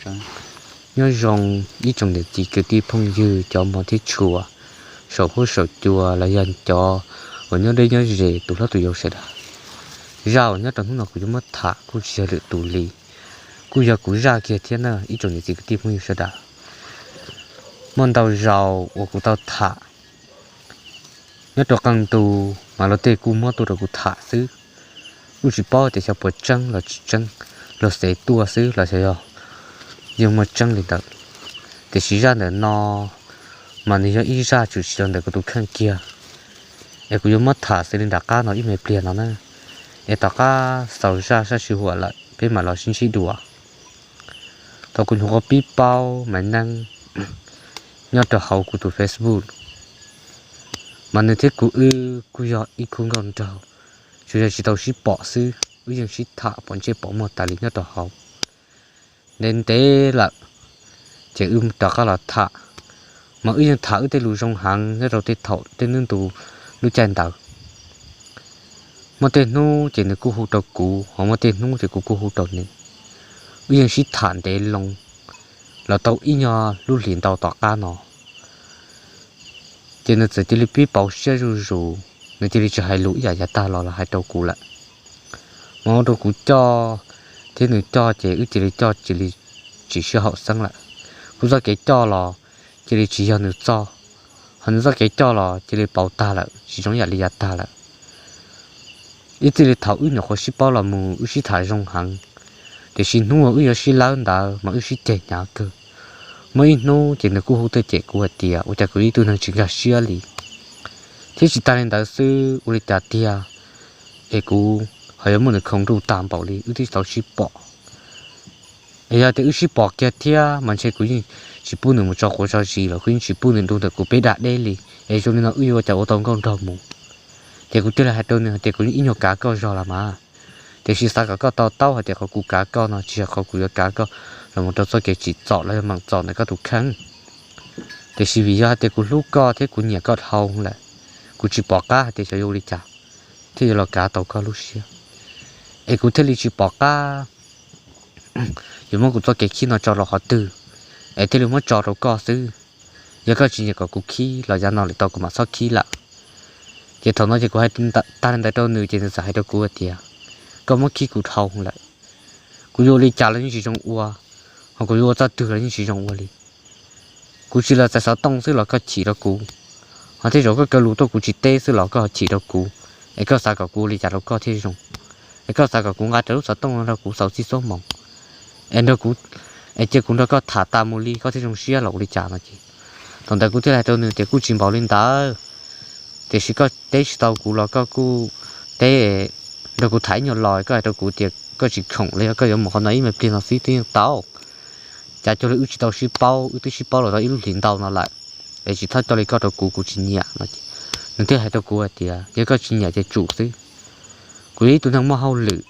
Nyob zoo ib tsoom niam txiv kwv tij phooj ywg cov hmov thiab tshua, saum huab saum cua los yog cov uas nyob deb nyob ze tus hlob tus yau sawv daws. Zaj uas nyob rau hnub no kuv yuav muab tham kuj tsis yog lwm tus li, kuj yog kuv zaj kiag thiab na ib tsoom niam txiv kwv tij phooj ywg sawv daws. Muaj ntau zaus uas kuv tau tham nyob rau qee ntu mas luag tej kuj muab tuaj rau kuv tham xwb. Kuj tsis paub tias xyov puas tseeb los tsis tseeb, luag xav tuaj xwb los xyov yog yeej muaj tseeb li ntawd. Tiam sis zaj ntawm no mas nws yog ib zaj tshwm sim los ntawm kuv tus kheej kiag, es kuv yuav muab tham xws li nram qab no ib me pliag no na, es tom qab xaus zaj sab sij huam lawm peb mam los sib ntsib dua. Thaum kuv nyuam qhuav pib paub Maiv Neeb nyob rau hauv kuv tus Facebook mas nws thiab kuv wb kuj yog ib khub nkauj nraug, tsuas yog tsis tau sib pom xwb, wb yeej sib tham pom ntsej pom muag tas li nyob rau hauv. Ntev ntev lawm ces wb rov qab los tham, mas wb yeej tham wb tej lus zoo heev nyob rau tej thaum tej hnub ntu lub caij ntawd. Muaj tej hnub ces nws kuj hu rau kuv, ho muaj tej hnub ces kuv kuj hu rau nws. Wb yeej sib tham ntev loo los tau ib nyuag lub hlis ntau tom qab no, ces nws txawm cia li pib pauv siab zuj zus, nws cia li tsis hais lus ib yam yav tag los los hais rau kuv lawm. Mas ua rau kuv coj thiab nws coj ces wb cia li coj cia li tsis sib haum xeeb lawm. Kuv txoj kev coj los cia li tsis yog nws txoj, ho nws txoj kev coj los cia li pauv tag lawm tsis zoo ib yam li yav tag lawm. Ib txij li thaum wb nyuam qhuav sib paub los mus wb sib tham zoo heev, tiam sis hnub uas wb yuav sib lawb ntawd mas wb sib ceg hnyav kawg. Muaj ib hnub ces nws kuj hu tuaj cem kuv hais tias ua cas kuv ib tug neeg tsis nkag siab li, thiab tsis tas li ntawd xwb ua li cas tiag es kuv ho yuav muab nws khoov nruj tag npaum li wb twb tsis tau sib pom. Es yog tias wb sib pom kiag thiab mas ntshe kuv yeej tsis pub nws mus tso quav tso zis los kuv yeej tsis pub nws nrug ntawm kuv peb da deb li, es zoo li no wb yuav ua cas ua tau nkauj nraug mus. Ces kuv thiaj li hais rau nws hais tias kuv yeej ib nyuag kav koj zog los mas, tiam sis xav kom koj to taub hais tias qhov kuv kav koj no tsis yog qhov kuv yuav kav koj los mus rau txoj kev tsim txom los yog meem txom ntawm koj tus kheej. Tiam sis vim yog hais tias kuv hlub koj thiab kuv nyiam koj dhau lawm, kuv tsis pom qab hais tias xyov yuav ua li cas thiaj yuav los kav tau koj lub siab, es kuv thiaj li tsis pom qab yuav muab kuv txoj kev khib no tso rau qhov twg, es thiaj li muab tso rau koj xwb. Yog koj tsis nyiam kom kuv khib los yav no lawm tau kuv mam txhob khib lawm. Ces thaum no ces kuv hais tag li ntawd rau nws ces nws txawm hais rau kuv hais tias koj muab khib kuv dhau lawm, kuv yuav ua li cas los yeej tsis zoo ua, ho kuv yuav ua txoj twg los yeej tsis zoo ua li. Kuv tsis los txais xov tooj xwb los koj chim rau kuv, ho tej zaum koj kaw lus tuaj kuv tsis teb xwb los koj ho chim rau kuv, es koj xav kom kuv ua li cas rau koj thiaj zoo, es koj xav kom kuv nqa rawv lub xov tooj no nrog kuv xaus txij xuab moos, es nrog kuv, es cia kuv nrog koj tham tas mus li koj thiaj zoo siab los ua li cas no ces. Thaum ntawd kuv thiaj hais rau nws tias kuj tsis npaum li ntawd, tiam sis koj teb tsis tau kuv los koj kuj teb nrog kuv tham ib nyuag los koj hais rau kuv tias koj tsis khoom los yog koj yuav mus qhov no ib me pliag no xwb twb yeej tau. Cas cuag li wb tsis tau sib paub, wb twb sib paub los tau ib lub hlis ntau no lawm, es tsis txhob coj li koj rau kuv, kuv tsis nyiam no ces. Nws thiaj hais rau kuv hais tias yog koj tsis nyiam ces tsum xwb, kuv yog ib tug neeg muaj hauj lwm,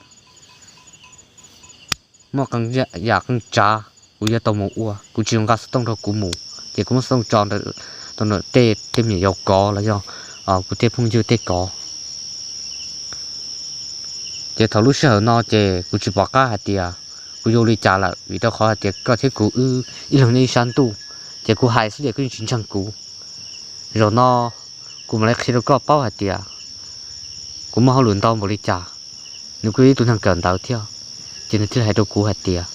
muaj qee yam qee tsav kuv yuav tau mus ua, kuv tsis zoo nqa xov tooj rau kuv mus ces kuv muab xov tooj tso rau ntawm tej tej me nyuam yaus kov los yog kuv tej phooj ywg tej kov. Ces thaum lub sij hawm no ces kuv tsis pom qab hais tias kuv yuav ua li cas lawm, vim rau qhov hais tias koj thiab kuv wb ib leeg nyob ib sab ntuj, ces kuv hais xwb ces koj yeej tsis ntseeg kuv. Zaum no kuv mam li qhia rau koj paub hais tias kuv muaj hauj lwm ntau npaum li cas. Nws kuj yog ib tug neeg kawm ntawv thiab, ces nws thiaj li hais rau kuv hais tias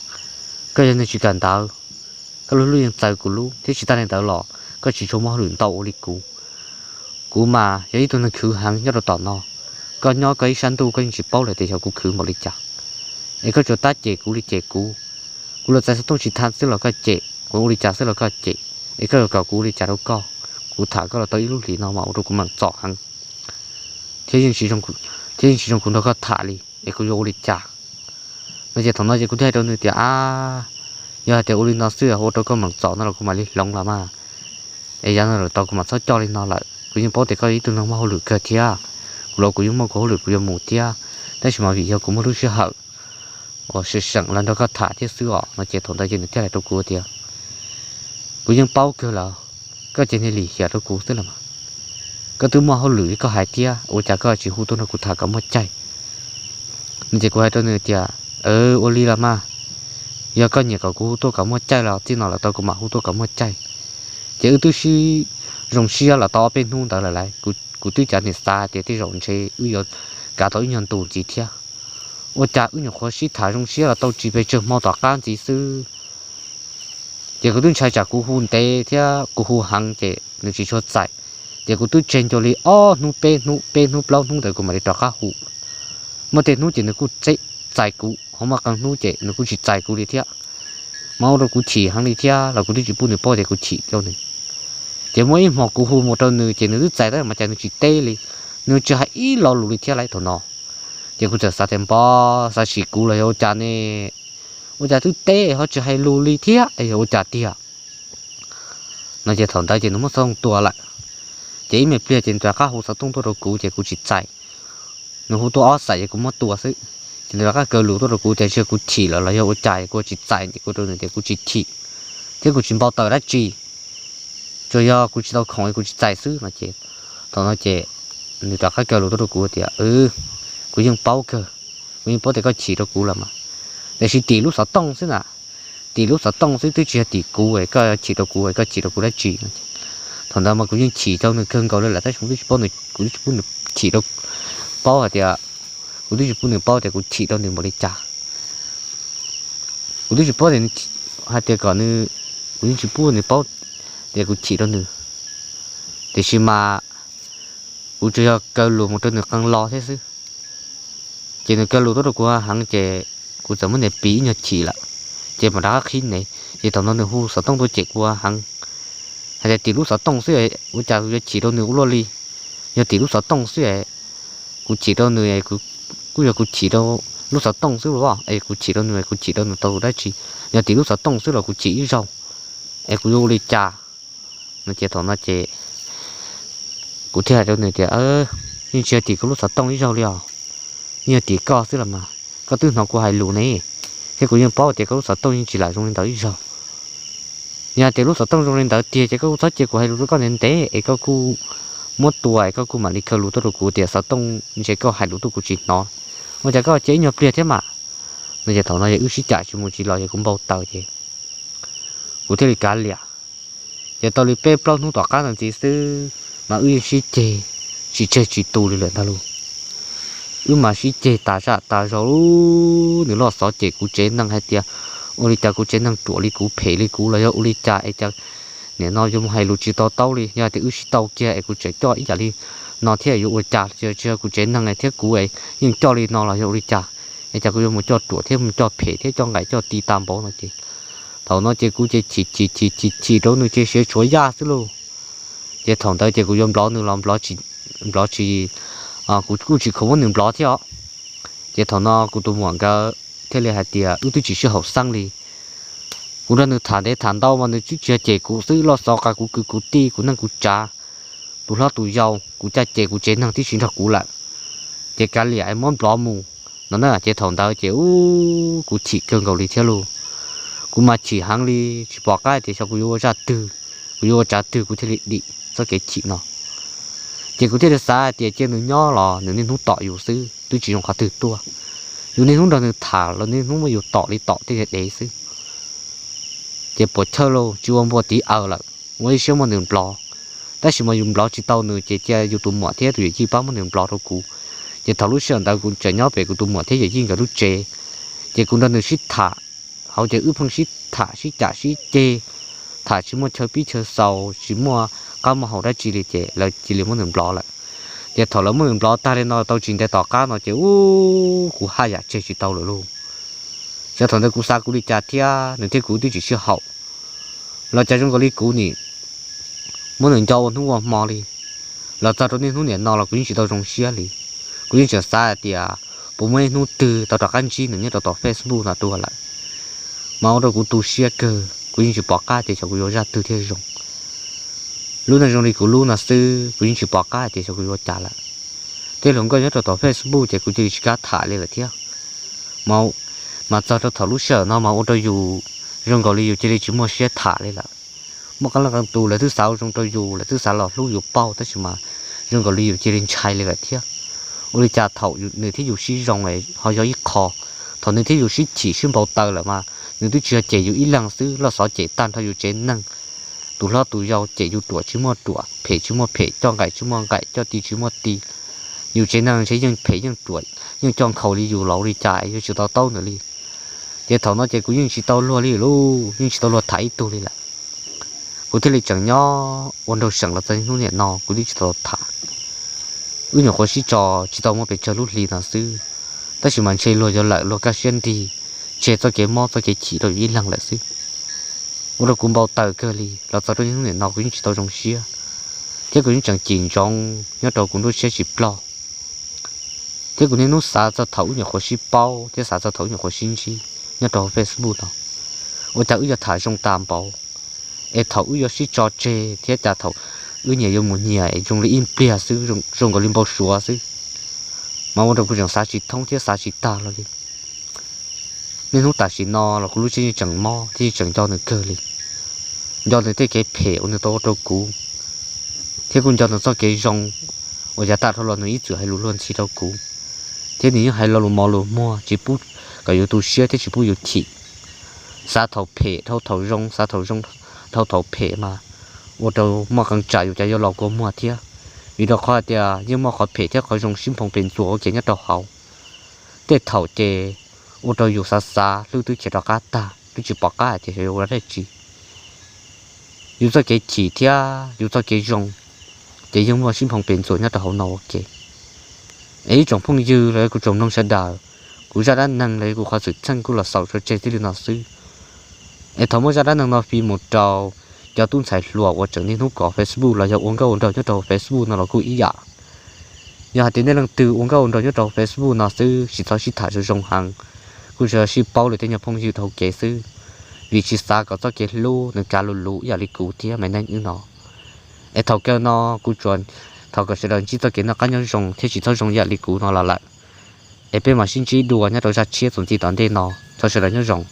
koj yog neeg tsis kawm ntawv, koj lub hlwb yeej txawv kuv lub, thiab tsis tas li ntawd los koj tsis tshua muaj hauj lwm ntau ua li kuv. Kuv mas yog ib tug neeg khwv heev nyob rau tom no, koj nyob koj ib sab ntuj koj yeej tsis paub li tias xyov kuv khwv npaum li cas. Es koj tsuas tab cem kuv li cem kuv, kuv los txais xov tooj tsis tau xwb los koj cem, kuv ua li cas xwb los koj cem, es koj yuav kom kuv ua li cas rau koj? Kuv tham koj los tau ib lub hlis no mas ua rau kuv meem txom heev, thiab yeej tsis zoo kuv nrog koj tham li, es kuv yuav ua li cas? No ces thaum no ces kuv thiaj hais rau nws tias, ab, yog hais tias ua li no xwb ua rau koj meem txom no los kuv mam li hloov los mas, es yav no lawm tau kuv mam txhob coj li no lawm. Kuv yeej paub tias koj yog ib tug neeg muaj hauj lwm kawg thiab, kuv los kuv yeej muaj kuv hauj lwm kuv yuav mus thiab, tab sis mas vim yog kuv muaj lub sij hawm uas seem seem los nrog koj tham thiab xwb os. No ces thaum ntawd ces nws thiaj hais rau kuv tias, kuv yeej paub kawg lawm, koj ces niag lim hiam rau kuv xwb los mas. Koj twb muaj hauj lwm li koj hais thiab, ua cas koj tsis hu tuaj nrog kuv tham kom muaj caij? No ces kuv hais rau nws tias, ua li los mas, Yog koj nyiam kom kuv hu tuaj kom muaj caij los txij no lawm tau kuv mam hu tuaj kom muaj caij. Ces wb twb sib zoo siab los tau ob peb hnub ntawd lawm lauj, kuv twb cav niam xav tias tej zaum ntshe wb yuav kav tau ib nyuag ntus ntxiv thiab. Ua cas wb nyuam qhuav sib tham zoo siab los tau tsis pes tsawg hmo tom qab ntxiv xwb, ces kuv twb ntshai tsam kuv hu ntev thiab kuv hu heev ces nws tsis tshua txais. Ces kuv twb tseg ncua li ob hnub peb hnub, peb hnub plaub hnub ntawd kuv mam li rov qab hu. Muaj tej hnub ces nws kuj txais kuv, ho muaj qee hnub ces nws kuj tsis txais kuv li thiab. Mas ua rau kuv chim heev li thiab los kuv twb tsis pub nws paub tias kuv chim rau nws. Ces muaj ib hmo kuv hu mus rau nws ces nws twb txais tab mas cas nws tsis teb li, nws tsis hais ib lo lus li thiab lauj thaum no. Ces kuv txawm xav tias npov xav sim kuv los yog ua cas ne, ua cas twb teb ho tsis hais lus li thiab es yog ua cas tiag no. Ces thaum ntawd ces nws muab xov tooj tua lawm. Ces ib me pliag ces nws rov qab hu xov tooj tuaj rau kuv ces kuv tsis txais. Nws hu tuaj ob xaim ces kuv muab tua xwb. Ces nws rov qab kaw lus tuaj rau kuv tias ntshe kuv chim lawm los yog ua cas, kuv tsis txais ces kuv rau nws tias kuv tsis chim thiab kuv tsis npau taws dab tsi, tsuas yog kuv tsis tau khoom kuv tsis txais xwb no ces thaum no ces nws rov qab kaw lus tuaj rau kuv tias kuv yeej paub kawg, kuv yeej paub tias koj chim rau kuv los mas, tiam sis tim lub xov tooj xwb na, tim lub xov tooj xwb twb tsis yog tim kuv es koj chim rau kuv es koj chim rau kuv dab tsi no. Thaum ntawd mas kuv yeej chim rau nws kawg nkaus li lawm tab sis kuv twb tsis pub nws chim rau, paub hais tias, kuv twb tsis pub nws paub tias kuv chim rau nws npaum li cas. Kuv twb tsis paub tias, hais tias kom nws, kuv yeej tsis pub nws paub tias kuv chim rau nws, tiam sis mas kuv tsuas yog kaw lus mus rau nws qee lo thiab xwb. Ces nws kaw lus tuaj rau kuv heev ces kuv txawm muab nias piv ib nyuag chim lawm, ces mam rov qab qhib nev. Ces thaum no nws hu xov tooj tuaj cem kuv heev, hais tias tim lub xov tooj xwb ua cas kuv yuav chim rau nws ua luaj li. Yog tim lub xov tooj xwb es kuv chim rau nws, kuj yog kuv chim rau lub xov tooj xwb los es kuv chim rau nws, kuv chim rau nws tau dab tsi? Yog tim lub xov tooj xwb los kuv chim ib zaug es kuv yuav ua li cas no? Ces thaum no ces kuv thiaj hais rau nws tias, yeej tsis yog tim koj lub xov tooj ib zaug li os, yeej yog tim koj xwb los mas, koj twb hnov kuv hais lus ne, thiab kuv yeej paub tias koj lub xov tooj yeej tsis lam zoo li ntawd ib zaug. Yog hais tias lub xov tooj zoo li ntawd tiag ces koj kuj txhob cia kuv hais lus rau koj ntev ntev es koj kuj muab tua es koj kuj mam li kaw lus tuaj rau kuv tias xov tooj ntshe koj hais lus tuaj kuv tsis hnov, ua cas koj cia ib nyuag pliag thiab mas? No ces thaum no ces wb sib cam tsis mus tsis los ces kuv npau taws ces kuv thiaj li kav liam. Ces tau li peb plaub hnub tom qab ntawd ntxiv xwb mas wb yeej sib ceg tsis tseg tsis tu li lawm ntag lauj. Wb mas sib ceg tas zaj tas zog, nws loj xov cem kuv tsev neeg hais tias ua li cas kuv tsev neeg ruam li kuv, phem li kuv los yog ua li cas es cas nim no yuav mus hais lus tsis to taub li. Yog tias wb sib tau kiag es kuv tseem coj ib yam li no thiab yuav ua cas? Tsis yog kuv tsev neeg thiab kuv es yeej coj li no los yog ua li cas es cas kuv yuav mus coj ruam thiab mus coj phem thiab coj nqaim coj ti tas npaum no ces thaum no ces kuv ces chim chim chim chim chim rau nws ces siav tshuav yaj xwb lauj. Ces thaum ntawd ces kuv yuav nplov nws los nplov tsis, kuv kuj tsis khoom muab nws nplov thiab os. Ces thaum no kuv tus muam nkawd thiaj li hais tias wb twb tsis sib haum xeeb li. Kuv nrog nws tham ntev tham ntau mas nws twb tsis yog cem kuv xwb, loj xov qas kuv kwv kuv tij, kuv neej kuv tsav, tus hlob tus yau, kuv caj ces kuv tsev neeg tib si nrog kuv lawm. Ces kav liam es muab nplov mus no na. Ces thaum ntawd ces ub kuv chim kawg nkaus li thiab lauj. Kuv mas chim heev li, tsis pom qab tias xyov kuv yuav ua zaj twg, kuv yuav ua tsav twg kuv thiaj li dim txoj kev chim no. Ces kuv thiaj li xav hais tias cia nws nyob los nws niaj hnub tom yus xwb twb tsis zoo qhov twg tuaj. Yus niaj hnub nrog nws tham los niaj hnub muab yus tom li tom tej dev xwb. Ces puas chawj lauj, tsis ua npua tiv aws lawm, ua ib siab muab nws nplov. Tab sis mas yus nplov tsis tau nws ces cia yus tus muam thiab tus yawm yij pab muab nws nplov rau kuv. Ces thaum lub sij hawm ntawd kuv tseem nyob pem kuv tus muam thiab yawm yij nkawd lub tsev, ces kuv nrog nws sib tham hauv ces wb pheej sib tham sib cam sib ceg, tham tsis muaj chaw pib chaw xaus, tsis muaj qab muaj hau dab tsi li ces lawv cia li muab nws nplov lawm. Ces thaum lawv muab nws nplov tag li no tau tsis ntev tom qab no ces ub kuv haj yam tseg tsis tau lawm lauj. Xyov thaum ntawd kuv xav kuv li cas thiab, nws thiab kuv twb tsis sib haum. Los cas zoo nkaus li kuv nim muab nws nco ua hnub ua hmo li. Los txog rau niaj hnub niam no los kuv yeej tsis tau zoo siab li. Kuv yeej tseem xav hais tias puas muaj ib hnub twg tau rov qab ntsib nws nyob rau tom Facebook no dua lawm. Mas ua rau kuv tu siab kawg, kuv yeej tsis pom qab tias xyov kuv yuav zaj twg thiaj zoo. Lub neej zoo li kuv lub no xwb kuv yeej tsis pom qab tias xyov kuv yuav ua cas lawm. Tej hluas nkauj nyob rau tom Facebook ces kuv cia li tsis kam tham li lawm thiab. Mas txog rau thaum lub sij hawm no mas ua rau yus zoo nkaus li yus cia li tsis muaj siab tham li lawm. Muaj qee leej qee tus lawv twb xav ua zoo rau yus, lawv twb xav los hlub yus pauj, tab sis mas zoo nkaus li yus cia li ntshai li lawm thiab. Ua li cas thaum nws thiab yus sib zoo ho yog ib qho, thaum nws thiab yus sib chim sib npau taws lawm mas Nws twb tsis yog cem yus ib leeg xwb, loj xov cem tag nrho yus tsev neeg, tus hlob tus yau cem yus ruam tsis muaj ruam, phem tsis muaj phem, coj nqaim tsis muaj nqaim, coj ti tsis muaj ti. Yus tsev neeg ntshe yeej phem yeej ruam, yeej coj nkhaus li yus los ua li cas yuav tsis to taub ntawd li. Ces thaum no ces kuv yeej tsis tau luag li lauj, yeej tsis tau luag tham ib tug li lawm. Kuv thiaj li tseem nyob ua nraum seem los txog hnub niam no kuv twb tsis tau tham. Wb nyuam qhuav sib tso tsis tau muaj pes tsawg lub hli no xwb, tab sis mas ntshe luag yuav lawm luag kaj siab nrig, tseg txoj kev mob txoj kev chim rau yus ib leeg lawm xwb. Ua rau kuv npau taws kawg li, los txog rau niaj hnub niam no kuv yeej tsis tau zoo siab, thiab kuv yeej tseem cim ntsoov nyob rau kuv nruab siab tsis ploj. Thiab kuv niaj hnub xav txog thaum wb nyuam qhuav sib paub thiab xav txog thaum wb nyuam qhuav sib ntsib nyob rau hauv Facebook no, ua cas wb yuav tham zoo tas npaum, es thaum wb yuav sib tso tseg thiab cas thaum wb nyias yuav mus nyias es zoo li ib pliag xwb, zoo nkaus li npau suav xwb, mas ua rau kuv tseem xav tsis thoob thiab xav tsis tag los li. Niaj hnub tam sim no los kuv lub siab yeej tseem mob thiab yeej tseem nco nws kawg li. Nco nws tej kev phem uas nws tau ua rau kuv, thiab kuj nco nws txoj kev zoo uas yav tag dhau los nws ib txwm hais lus luag ntxhi rau kuv, thiab nws yeej hais lo lus mos lus muag tsis pub kom yus tu siab thiab tsis pub yus chim. Xav thaum phem dhau thaum zoo, xav thaum zoo dhau thaum phem mas ua rau muaj qee tsam yus cas yuav los kua muag thiab, vim rau qhov hais tias yeej muaj qhov phem thiab qhov zoo sib nphoo pes ntxuas ua ke nyob rau hauv. Tej thaum ces ua rau yus xav xav hlwb twb khiav rov qab tag, twb tsis pom qab hais tias xyov yuav ua dab tsi. Yus txoj kev chim thiab yus txoj kev zoo ces yeej muaj sib nphoo pes ntxuas nyob rau hauv no ua ke. Es ib tsoom phooj ywg los yog kuv tsoom mloog sawv daws, kuv zaj dab neeg los yog kuv qhov xwm txheej kuj los xaus tso tseg txij li no xwb. Es thaum muaj zaj dab neeg no fi mus rau cov tub ntxhais hluas uas tseem niaj hnub kov Facebook los yog ua nkauj ua nraug nyob rau Facebook no los kuj ib yam. Yog hais tias nej leej twg ua nkauj ua nraug nyob rau Facebook no xwb tsis txhob sib tham zoo zoo heev, kuj tsuas yog sib paub lwm tej nyuag phooj ywg dhau kev xwb, vim tsis xav kom txoj kev hlub nws kav lus luv ib yam li kuv thiab Maiv Neej wb no. Es thaum kawg no kuv tsuas thov kom sawv daws ntsib txoj kev noj qab nyob zoo thiab tsis txhob zoo ib yam li kuv no los lawm. Es peb mam sib ntsib dua nyob rau zaj tshiab txuas ntxiv tom ntej no, thov sawv daws nyob zoo.